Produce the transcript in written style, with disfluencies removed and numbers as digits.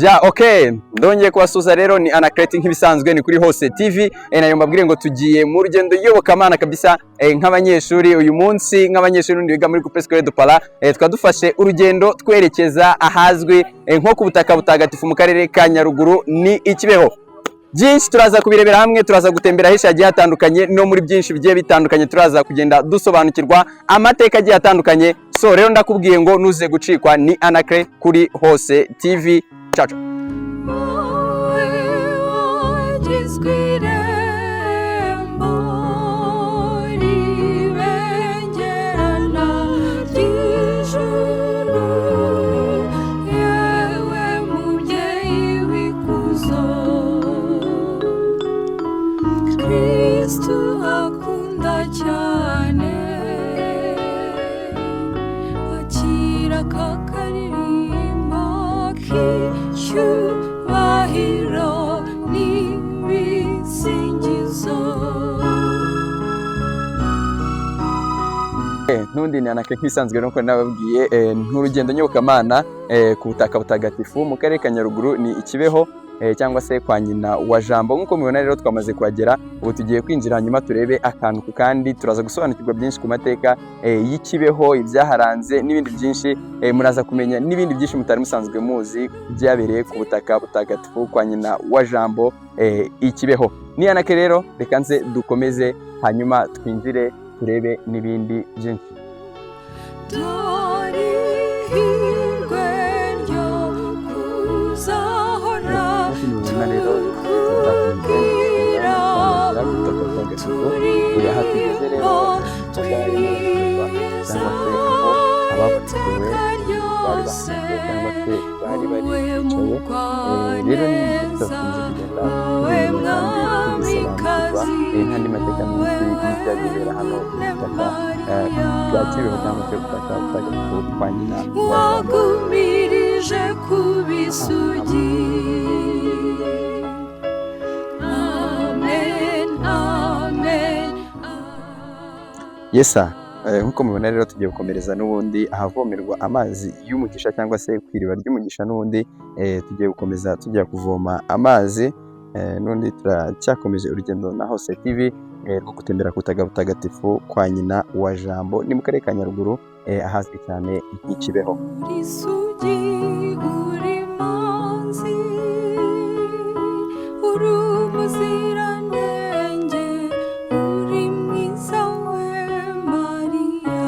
Ja, okay. Ndongeye kubasuhuza rero, ni Anaclet nk'ibisanzwe, ni kuri Hose TV. Nayo mbabwire ngo tugiye mu rugendo iyobokamana kabisa, nk'abanyeshuri uyu munsi, nk'abanyeshuri n'undi biga muri Groupe Scolaire de Pala, tukaba dufashe urugendo twerekeza ahazwi nko ku butaka butagatifu mu karere ka Nyaruguru, ni i Kibeho. Byinshi turaza kubirebera hamwe, turaza gutembera henshi hagiye hatandukanye no muri byinshi bigiye bitandukanye, turaza kugenda dusobanukirwa amateka agiye atandukanye. So rero ndakubwiye ngo nuze gucikwa, ni Anaclet kuri Hose TV. Ciao, ciao. Wowe wagizwe irembo ribengerana ry'ijuru, yewe mubyeyi w'ikuzo, Kristu akunda cyane, akira aka karirimbo k'icyubahiro n'ibisingizo. N'undi ni Anaclet nk'ibisanzwe, nuko nababwiye, n'urugendo nyobokamana ku butaka butagatifu mu karere ka Nyaruguru, ni i Kibeho, cyangwa se kwa nyina wa Jambo. Nk'uko mubibona rero, twamaze kuhagera, ubu tugiye kwinjira hanyuma turebe akantu ku kandi. Turaza gusobanukirwa byinshi ku mateka y'i Kibeho, ibyaharanze n'ibindi byinshi. Muraza kumenya n'ibindi byinshi mutari musanzwe muzi byabereye ku butaka butagatifu kwa nyina wa Jambo, i Kibeho. Ni Anaclet rero, reka nze dukomeze hanyuma twinjire turebe n'ibindi byinshi. Dore ihirwe ryo kuzahora Mubibona rero, tukubwira buri aha tugeze rero turirimbo cyangwa se aho ababonekewe bari bahagaze cyangwa se bari bari bicaye. Rero ni byiza tukunze kugenda tubibona kandi tubisobanukirwa n'andi mateka menshi y'ibyagiye bibera hano ku butaka bwa Kibeho cyangwa se ubutaka butagatifu kwa nyina wa Jambo. Wagumirije ku bisugi. Amen, amen. Yesa, nk'uko mubibona rero, tugiye gukomereza n'ubundi ahavomerwa amazi y'umugisha cyangwa se ku iriba ry'umugisha. N'ubundi tugiye gukomeza tujya kuvoma amazi. N'ubundi turacyakomeje urugendo na Hose TV rwo gutembera ku butaka butagatifu kwa nyina wa Jambo, ni mu karere ka Nyaruguru, ahazwi cyane nk'i Kibeho. Uri isugi, uri manzi, uri umuziranenge, uri mwiza we Mariya.